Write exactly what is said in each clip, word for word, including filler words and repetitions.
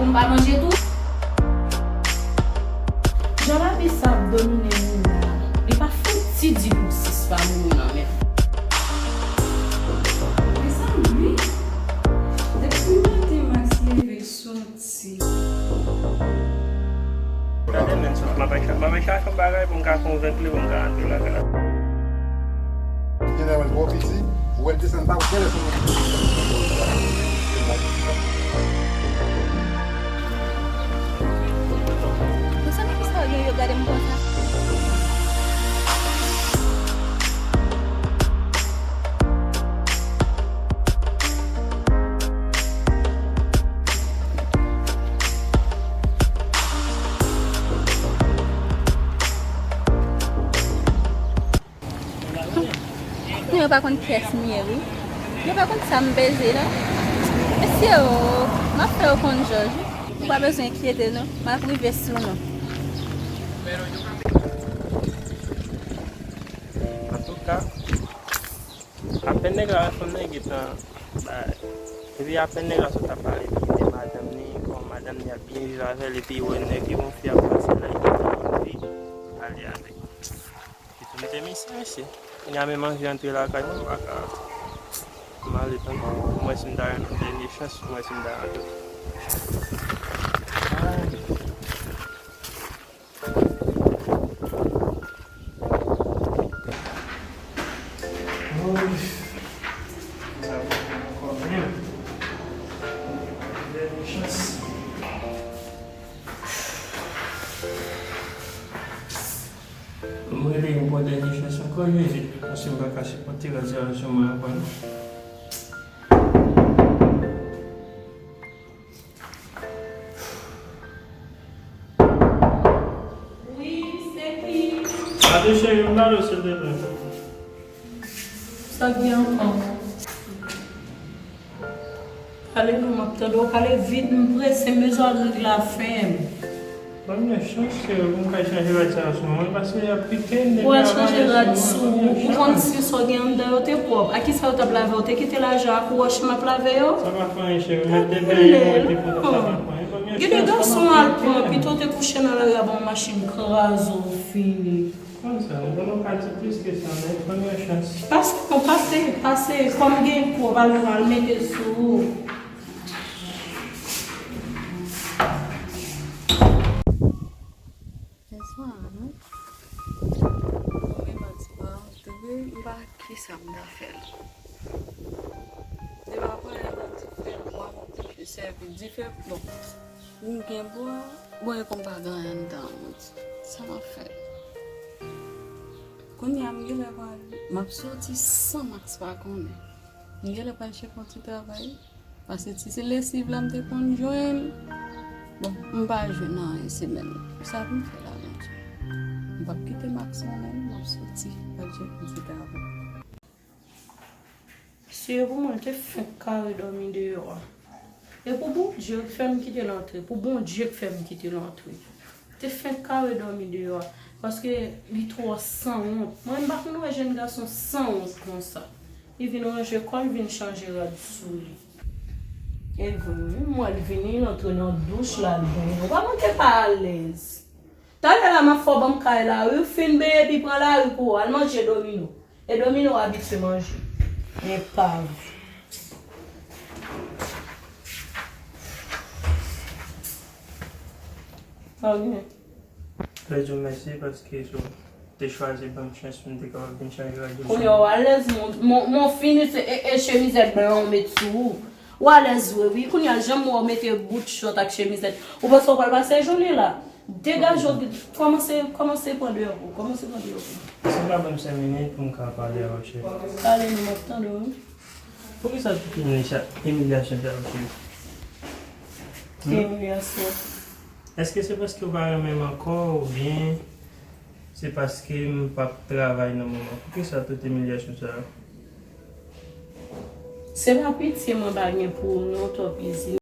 M pa manje tou. Jan lavi sa ap domine moun la, li pa fouti di pou sis pa mouri nan men. Mezanmi, depi maten Max leve soti. Gade men, m ap chache yon bagay pou m ka konvenk li, pou m ka antre lakay la. Jeneral twò piti, ou wè l desann pa ou, genlè se mwen ki. Mezanmi, kisa yo gen yo gade m konsa? Non, yo pa konn kiyès m ye, wi. Yo pa konn sa m peze, non. Mesye o, m ap fè yo konn jòj, wi. Ou pa bezwen enkyete, non. M ap rive sou nou. Antouka, apèn nèg la wè fanm nan gentan bay. Epi apèn nèg la sot ap pale de madanm li, kòman madanm li ap byen viv avè l, epi wè nèg yo, yon fi ap pase la, li gentan anvi ale avè l. Epi tou m te misye, mesye. Kounye a menm anvi antre lakay mwen, m pa ka. M ale tann pou m wè si m ta jwenn yon dènye chans, pou m wè si m ta rantre. Ay. Ouf. Sa va ankò menm. Dènye chans. M rele yon bon dènye chans ankò, Jezi, paske m pa ka sipòte rad sa yo sou mwen ankò, non. Wi, se ki? Ade cheri, m ba w, silteplè. Sa k gen ankò? Pale non, m ap tande w. Pale vit, m prese, m bezwen al regle afè m. Ban m yon chans, cheri, pou m ka chanje rad sa yo sou mwen, paske y ap pike m depi avan yo sou mwen. Ou al chanje rad sou ou, ou konn si sa w gen anndan yo te pwòp. A kisa yo t ap lave w? Te kite lajan ak wòch m ap lave yo? Sa pa fè anyen, cheri. Mèt de benyen mwen te kontan, sa pa fè anyen. Ban m yon chans, ban m yon chans. Gade gason al pran, pito w te kouche nan lari a, bon machin kraze w, fini. Konn sa, ou konnen w ka di plis ke sa, men ban m yon chans. Pase non, pase, pase, kòm gen pwòp, al, al mete sou ou. Bonswa, non? Mwen menm an ti pa antre, m pa kisa m ta fè la. Depi apre yon ti fè bwa, m te sèvi dife, bon. M gen bwa, bon, e kòm pa gen anyen anndan, m di, sa m ap fè? Kounye a, m genlè pral, m ap soti san Max pa konnen. M genlè pral chèche yon ti travay. Paske ti se lesiv la m te konn jwenn. Bon, m pa jwenn anyen semèn. Sa pou m fè la, Bondye? M p ap kite Max mwen menm, m ap soti. Bondye, Bondye ka avè m. Mesye, pou mwen, l te fenk kare dòmi deyò a. E pou Bondye k fè m kite l antre, pou Bondye k fè m kite l antre. Te fenk kare dòmi deyò a, paske li twò sanwont. Mwen, m pa konn wè jèn gason sanwont konsa. Li vin ranje kò l, vin chanje rad sou li. E vre, wi, m wè l vini, l antre nan douch la, l benyen. Ou pa manke pa alèz. Talè la, m ap fè w ban m kay la, wi, w fin benyen, epi pran lari pou w al manje domino. E domino w abitye manje. Enpav. Sa w gen? Vle di w mèsi paske w te chwazi ban m chans pou m te kapab vin chanje radyo. Kounye a w alèz, mon, mon, mon fini, se, e, e chemizèt blan w met sou ou. W alèz vre, wi. Kounye a, jan m wè w mete bout chòt ak chemizèt, ou panse w pral pase jounen la? Degaje w, kòmanse, kòmanse pran deyò pou w, kòmanse pran deyò pou w. Si w ka ban m senk minit pou m ka pale avè w, cheri. Pale non, m ap tande w, wi. Poukisa tout imilyasyon, imilyasyon sa yo, cheri? Ki imilyasyon? Èske se paske w pa renmen m ankò, oubyen se paske m p ap travay nan moman? Poukisa tout imilyasyon sa yo? Se pa pitye mwen pa gen pou ou non, Top Easy.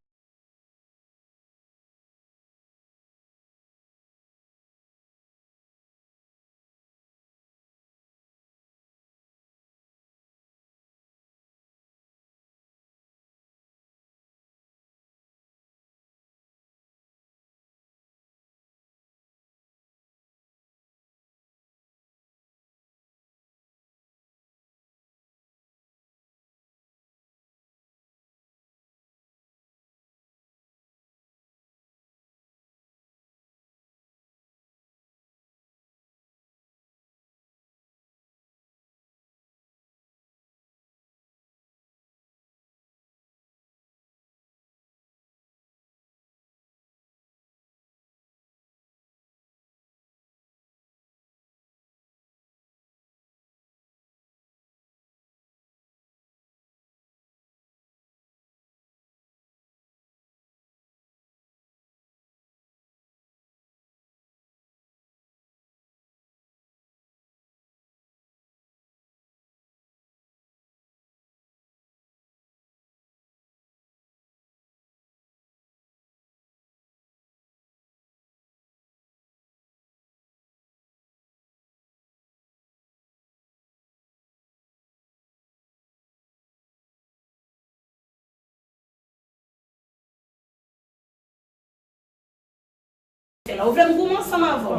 Ou vle m goumen ansanm avè w?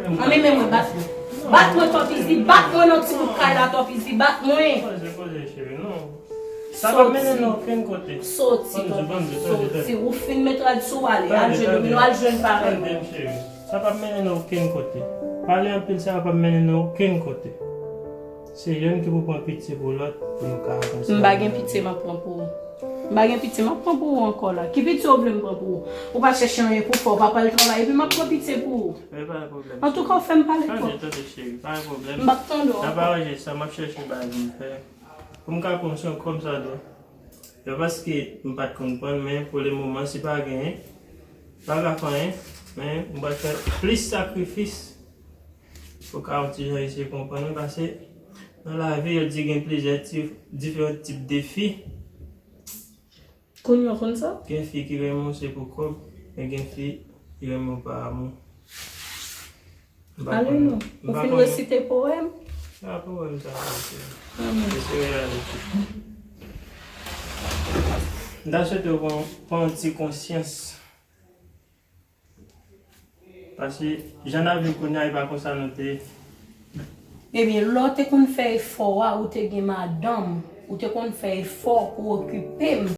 An men men mwen, bat mwen. Bat mwen, Tòpizi, bat mwen nan ti bout kay la, Tòpizi, bat mwen. Poze, poze, cheri, non. Sa p ap mennen nan okenn kote. Soti, Tòpizi, soti. Ou fin met rad sou w, ale, al jwe domino, al jwenn parèy ou. Tande m, cheri. Sa p ap mennen nan okenn kote. Pale anpil, sa p ap mennen nan okenn kote. Se youn ki pou pran pitye pou lòt, pou nou ka avanse. M pa gen pitye m ap pran pou ou. M pa gen pitye m ap pran pou ou ankò la. Ki pitye w vle m pran pou ou? Ou pa chèche anyen pou fè, ou pa pral travay, epi m ap pran pitye pou ou. Men pa gen pwoblèm. Antouka, w fè m pale twòp. Tande, tande, cheri, pa gen pwoblèm. M p ap tande w ankò. N ap aranje sa, m ap chèche bagay pou m fè. Pou m ka pran swen kòm sa dwe. Yo, paske m pa t konn pran, men pou le moman, si pa genyen, pa ka fè anyen, men m pral fè plis sakrifis pou ka yon ti jan eseye konprann wi, paske nan lavi, yo di gen plizyè ti, diferan tip de fi. Kounye a w konn sa? Gen fi ki renmen w se pou kòb, men gen fi ki renmen w pa amou. Ale non. Ou fin resite powèm? A, powèm sa, se, se reyalite. M ta swete w pran, pran yon ti konsyans. Paske jan n ap viv kounye a, e pa konsa nou te. Ebyen, lè w te konn fè efò a, ou te gen madanm, ou te konn fè efò pou okipe m.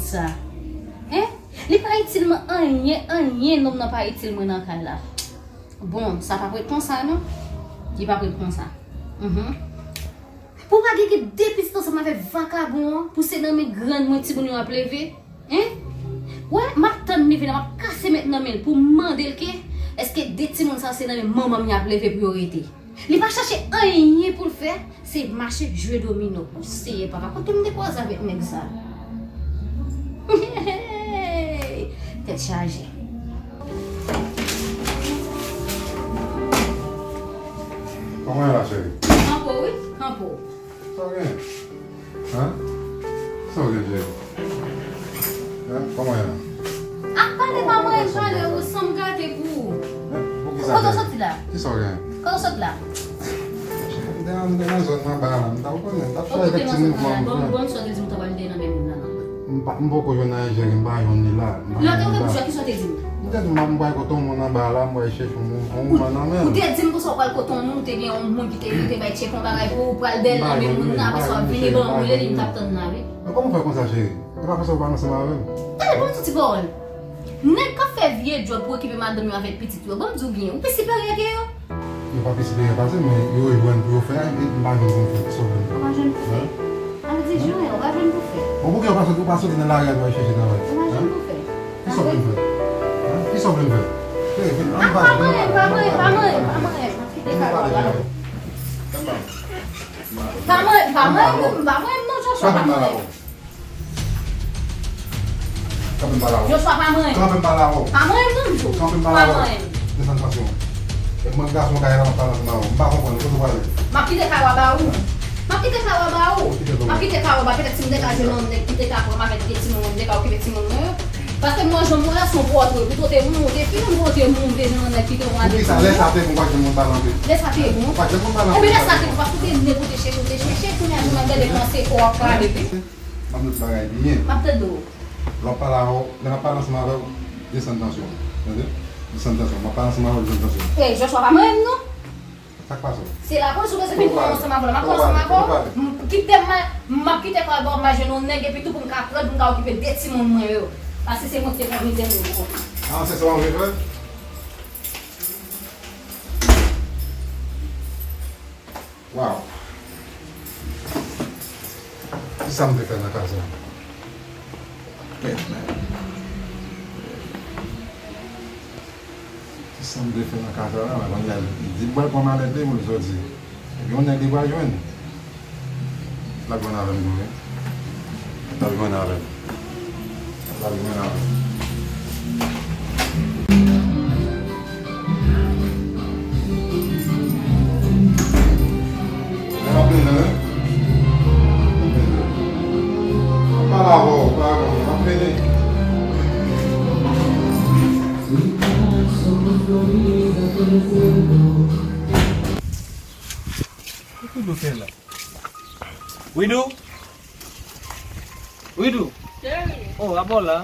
Sa. Hein? Li pa itil mwen anyen, anyen, nonm nan pa itil mwen nan kay la. Bon, sa p ap ret konsa non. Li p ap ret konsa. Mhm. Pou pa gen de pis ansanm avèk vakabon an, pou se nan men grann mwen timoun yo ap leve, hein? Wè, m ap tann li vin la, m ap kase mèt nan men l pou m mande l ke, èske de timoun sa se nan men manman m y ap leve pou yo rete? Li pa chache anyen pou l fè, se mache jwe domino. O Seyè papa, kote m te kwaze avèk nèg sa? Tèt chaje. Kòman e la, cheri? Kanpe w, wi, kanpe w. Sa w gen? Hein? Sa w gen, cheri? Hein? Kòman e la? Ap pale pa mwen, pale ou, san m gate pou ou. Hein? Pou ki sa? Kote w soti la? Ki sa w gen? Kote w soti la? M te nan, m te nan zòn nan ba la, m ta konnen, m t ap fè kèk ti mouvman. Bon, bon, sa w te di m, ou ta pral de nan men moun nan. M pa, m poko jwenn anyen jere, m pa jwenn li la, m pa jwenn li la. Lè w te ouvè bouch la, kisa w te di m? M te di m, m pral kote yon moun anba la, m pral chèche yon moun, yon moun nan men. Ou te di m konsa w pral kote yon moun, ou te gen yon moun ki te, ki te bay tchèk yon bagay pou ou, ou pral dèyè l nan men moun nan, apre sa w ap vini ban m boule li, m t ap tann la, wi. Men kòman w fè konsa, cheri? E pa konsa w pale ansanm avè m? Tande, ban m di w ti pawòl. Nèg k ap fè vye djòb pou okipe madanm yo avèk pitit yo, ban m di w byen, ou pi siperye ke yo. Yo pa pi siperye pase m, men yo jwenn pou yo fè, e m pa jwenn pou m fè. Kisa w vle m fè? Ou pa jwenn pou fè? Hein? Sa vle di, jan yo, ou pa jwenn pou fè. Bon, poukisa w pa soti, ou pa soti nan lari a pou al chèche travay? Ou pa jwenn pou fè. Kisa w vle m fè? Hein? Kisa w vle m fè? Cheri, vin, ann pale, ann pale, ann pale, ann pale. Pa manyen, pa manyen, pa manyen, pa manyen. Pa manyen, pa manyen, pa manyen, non, Joshua, pa manyen. Kanpe m pale avè w. Joshua, pa manyen. Kanpe m pale avè w. Pa manyen m non, Joe. Kanpe m pale avè w. Pa manyen m. Desann tansyon w. E mwen gason kay la m ap pale ansanm avè w. M pa konprann. Kote w prale? M ap kite kay w a ba ou. M ap kite kay w a ba ou. M ap kite kay w a ba, petèt si m te ka jwenn yon nèg ki te ka pran m avèk de timoun mwen, m te ka okipe timoun mwen yo. Paske mwen, jan m wè a, se yon pòtre pou twote moun, ou te fini pou twote moun, ou te jwenn yon nèg ki te yon adèt. Poukisa lè sa te bon, w pa t janm konn pale anpil? Lè sa te bon. W pa t janm konn pale anpil. Ebyen, lè sa te bon, paske w te vle pou w te chèche, w te chèche, kounye a, jan m ap gade kòman se kò w ap pale, wi. M ap di w ti bagay byen. M ap tande w. Lè w ap pale avè w, lè m ap pale ansanm avè w, desann tansyon w. Tande? Desann tansyon w. M ap pale ansanm avè w, desann tansyon w. Ey, Joshua, pa manyen m non. Sa k pase w? Se lapolis ou bezwen vin pran ansanm avè w la. M ap pran ansanm avè w. M kite m, m ap kite kò al bò, m al jwenn yon nèg epi tou pou m ka pran, pou m ka okipe de timoun mwen yo. Paske se mwen ki te fè mizè pou yo. Ah, se sa w anvi fè? Waw. Kisa m te fè nan kaz la? Kèt, men. Kisa m te fè nan kaz la, la, men kounye a, li di l pral pran malèt li pou l soti. Epi yon nèg li pral jwenn. L ap jwenn avè m tou, wi. L ap jwenn avè m. L ap jwenn avè m. Lè m ap vini, wi. M ap pale avè w, pa avè w, m ap vini. Kòman w fè la? Widou? Widou? Cheri. Oh, apa w la?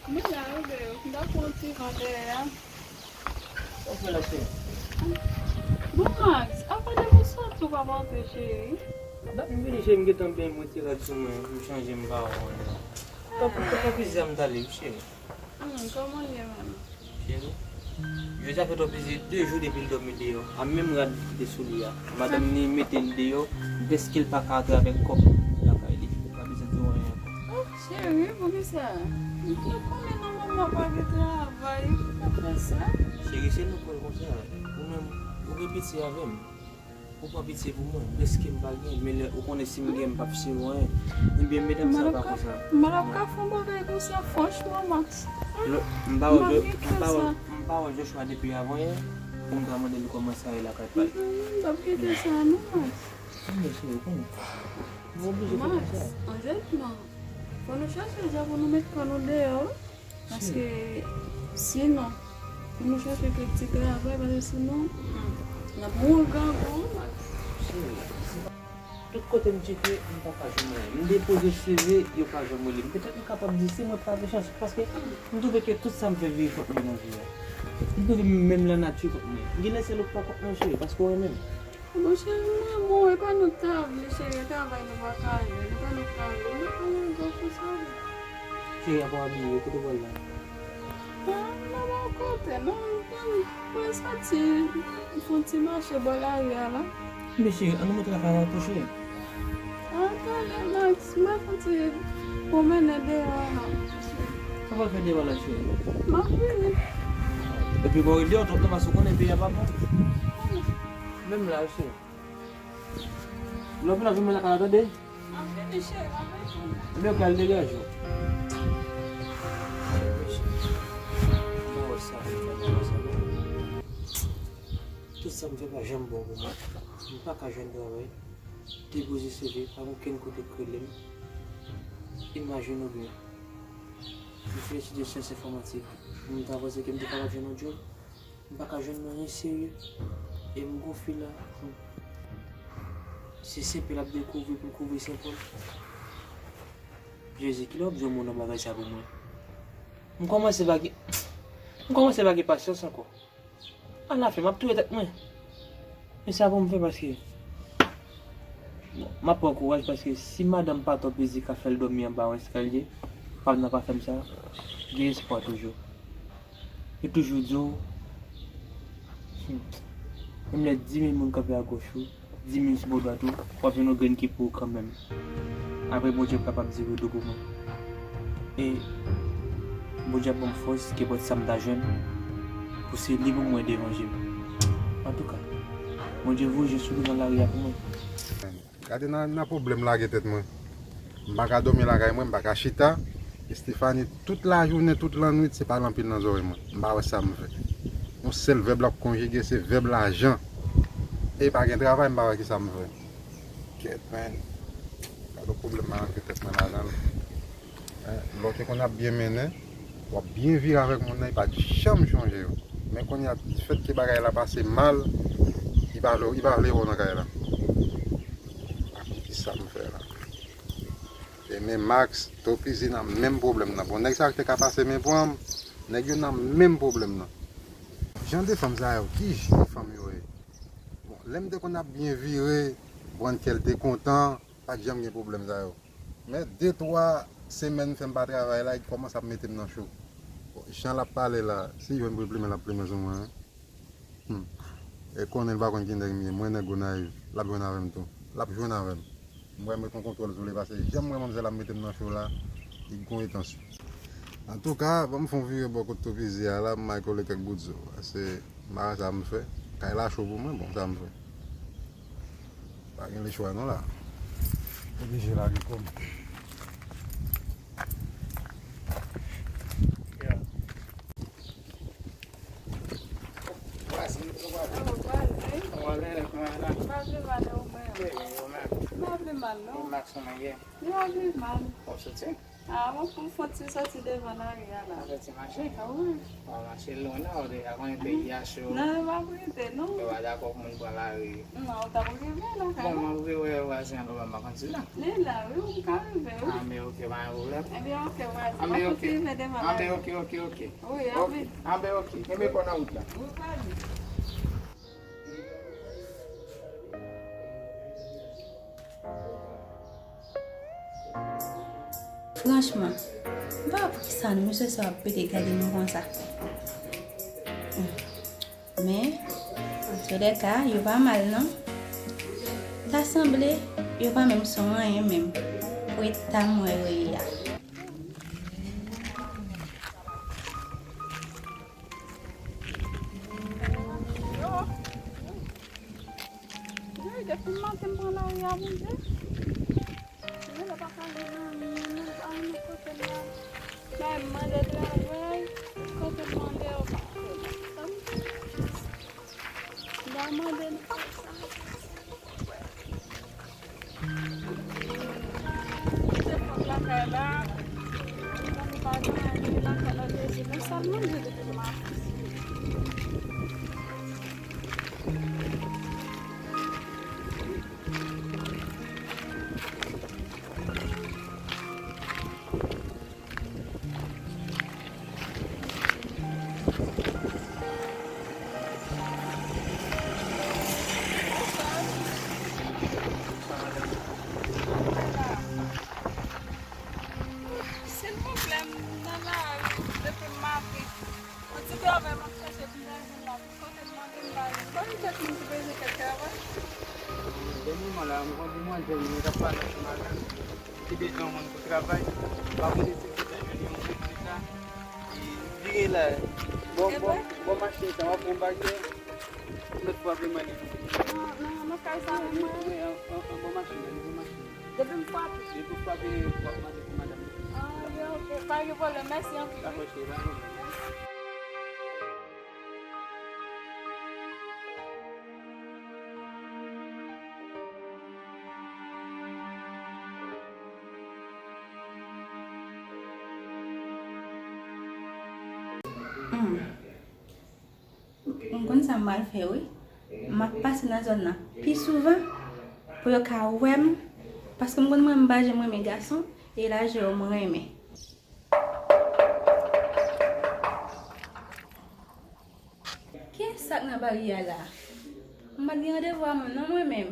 Mwen la, wi, bebe. M t ap pran ti van dèyè a. Sa w fè la, cheri? Bon, Max, apa depi w soti w p ap antre, cheri? Dap m vini, cheri, m gentan benyen, m retire rad sou mwen, m chanje, m pa wè anyen. Tanpri, tanpri, zam t ale, wi, cheri. Hmm, kòman l ye menm? Cheri, jodi a fè twò plizi de jou depi l dòmi deyò. A menm rad ki te sou li a. Madanm ni mete l deyò, dèske l pa ka antre avèk kòb lakay li. Ou pa bezwen di w anyen ankò. Oh, cheri, poukisa? M te konnen nòmalman w pa gen travay. Poukisa w fè sa? Cheri, se nou k fè l konsa. Ou menm, ou gen pitye avè m. Ou pran pitye pou mwen, prèske m pa gen, men lè ou konnen si m gen, m p ap cheri w anyen. Ebyen, medam sa pa konsa. M pa t ap ka fè yon bagay konsa, franchman, Max. M pa wè, m pa wè, m pa wè Joshua depi avan yè, pou m ta mande l kòman sa ye lakay pa l. M p ap kite sa, non, Max. Max, anjèlman, fò nou chache jan pou nou met kò nou deyò, wi. Paske sinon, pou nou chache kèk ti travay, paske sinon, hmm, n ap mouri grangou, wi, Max. Tout kote m tcheke, m pa ka jwenn anyen. M depoze C V, yo pa janm rele m. Petèt m kapab di se mwen k pa gen chans, paske m twouve ke tout sa m fè vire kont mwen nan vi a. M twouve menm lanati kont mwen. Gen lè sèl ou k pa kont mwen, cheri, paske w renmen m. Bon, cheri, mwen, bon, e pa nou k ta vle, cheri, e travay nou pa ka jwenn, e pa nou k ta vle, nou pa nan gwo pou sa vre. Cheri, apa w abiye, kote w pral la? Ah, m pa nan kote, non, m pral soti, m fè yon ti mache bò lari a la. Men cheri, ann nou monte lakay la tou, cheri. Ah, talè, Max, m pral fè yon ti pwomennen deyò a la. Sa w pral fè deyò a la, cheri? M ap vini. Epi kò w ret deyò twòp non, paske w konnen peyi a pa bon. Menm la, cheri. Lè w vin la, vin mwen lakay la, tande? M ap vini, cheri, m ap vini. Ebyen, ok, al degaje w. M pa wè sa, m pa wè sa, non. Tout sa m fè pa janm bon pou mwen. M pa ka jwenn travay. Depoze C V, pa gen okenn kote k rele m. Imajine w byen. M fin etidye syans enfòmatik. M ta panse ke m te kapab jwenn yon djòb. M pa ka jwenn anyen serye. E m gonfle la. Se Senpè l ap dekouvri pou l kouvri Senpòl. Jezi, kilè w ap di yon mo nan bagay sa pou mwen? M kòmanse pa gen, m kòmanse pa gen pasyans ankò. Alafen, m ap touye tèt mwen. Men sa pou m fè paske, bon, m ap pran kouraj paske si madanm pa twòp izi ka fè l dòmi anba yon eskalye, pa nan pa fè m sa, gen espwa toujou. Yo toujou di w, hmm, menm lè di mil moun kanpe agoch ou, di mil sou bò dwat ou, w ap jwenn yon grenn ki pou ou kanmenm. Apre, Bondye ap kapab di wi dou pou mwen. E Bondye ap ban m fòs ke pòt sa m ta jwenn, pou se li pou mwen devanje m. Antouka, Bondye voye je sou nou nan lari a pou mwen. Gade nan, nan pwoblèm lage tèt mwen. M pa ka dòmi lakay mwen, m pa ka chita. Estefani, tout lajounen, tout lannwit, se pale anpil nan zòrèy mwen. M pa wè sa m fè. Yon sèl vèb l ap konjige, se vèb lajan. E pa gen travay, m pa wè kisa m fè. Kèt, men. Gade pwoblèm lage tèt mwen la, gade. Lè w te konn ap byen mennen, w ap byen viv avèk moun nan, li pa t janm chonje w. Men kounye a, difèt ke bagay la pase mal, li pa vle, li pa vle wè w nan kay la. Kisa m fè la? E men Max, Topizi nan menm pwoblèm nan. Bon, nèg sa yo te ka pase men pran m, nèg yo nan menm pwoblèm nan. Jan de fanm sa yo, ki jan de fanm yo ye? Bon, lè m te konn ap byen vire, konprann kè l te kontan, pa t janm gen pwoblèm sa yo. Men de twa semèn fè m pa travay la, li kòmanse ap mete m nan cho. Bon, jan l ap pale la, si l jwenn pou l plimen, l ap plimen sou mwen, wi. Hmm. E konnen l pa konn ki nèg m ye, mwen nèg Gonayiv, l ap jwenn avè m tou. L ap jwenn avè m. M pral met yon kontwòl sou li, paske jan m wè manmzèl ap mete m nan cho la, li gon etansyon. Antouka, ban m fè yon vire bò kot Topizi a la, m al kole kèk bout zo. Paske m pa wè sa m fè. Kay la cho pou mwen, bon, sa m fè. Pa gen lechwa non la. Oblije lage kò m. Vwazin, vwazin. Kòman w ale? Kòman w ale? M pa vle mal, e ou menm? Byen, e ou menm? M pa vle mal, non. Ou mak sou mwen, ye? M pa vle mal. Ou soti? A, mwen pou m fon ti soti devan lari a la. Ou soti mache? A, wi. Ou mache lwen, non, ou deja konnen peyi a cho. Non, m ap rete, non. Yo pa dakò pou moun pran lari. Non, ou t ap rive lakay la. Bon, m ap rive wè vwazin an, papa m pa konn si la. Li la, wi, ou ka rive, wi. Anben, oke, pa gen pwoblèm. Ebyen, oke, vwazin. Anben, oke. Anben, oke, oke, oke. Wi, anben. Anben, oke. Kenbe kò nan wout la. Wi, vwazin. Franchman, m pa wè poukisa nou mesye sa yo ap pete gade nou konsa. Men, antoulèka, yo pa mal non. Ta sanble, yo pa menm sou anyen menm, pou eta m wè yo ye a. Yo, depi maten m pran lari a, Bondye. Mwen la pa ka jwenn anyen, nou pa nan kote m la. Bay mande travay, kote m mande yo pa fè. Sa m fè? M pa mande nou fè sa. Mete fòk lakay la, m pa gen anyen lakay la, te di nou sa l manje depi maten. Silvouplè, m nan lari depi maten. Yon ti travay m ap chache pou m ta jwenn la. Kote m mande m pa jwenn. Konbyen kèk moun ki bezwen kèk travay? Dènye moman la, m gen yon demwazèl mwen t ap pale ansanm avè l. Li te bezwen yon moun pou travay. M pa konnen si l te fè jwenn yon moun deja. Li vire la. Bò, bò, bò machin sa, w ap wè yon bagay. Yon lòt fwa, vle mande. Nan, nan, nan kay sa menm, mwen. Wi, an, an, an bò machin nan, li bò machin nan. Depi m frape. Depi w frape, w ap mande pou madanm nan. Ah, ok, ok. Pa gen pwoblèm. Mèsi anpil, wi. Dakò, cheri, pa gen pwoblèm. Hmm. M konn sa m pral fè, wi. M ap pase nan zòn nan pi souvan pou yo ka wè m, paske m konn mwen m pa janm renmen gason, e la je yo m renmen. Kiyès sa k nan baryè a la? M pa t gen randevou a moun non mwen menm.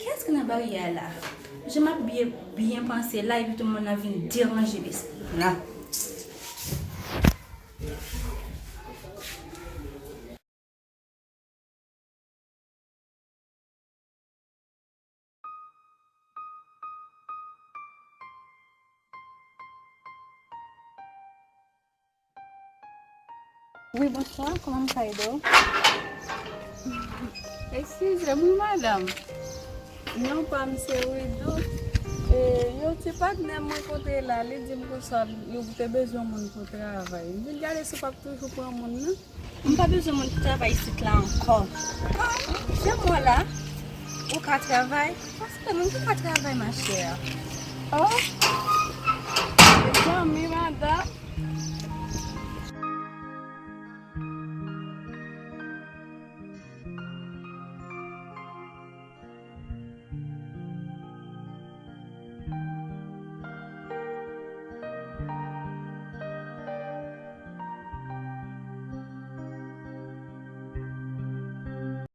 Kiyès ki nan baryè a la? Jan m ap byen, byen panse la, epi tout moun nan vin deranje lespri m nan. Wi, bonswa, kòman m ka ede w? Eskize m, wi, madanm. Non pa m se Widou. E, yon ti patnè m rankontre la, li di m konsa, yo te bezwen moun pou travay. M vin gade si w p ap toujou pran moun nan. M pa bezwen moun pou travay isit la ankò. Jan m wè la, ou ka travay, paske moun ki ka travay, machè. Oh,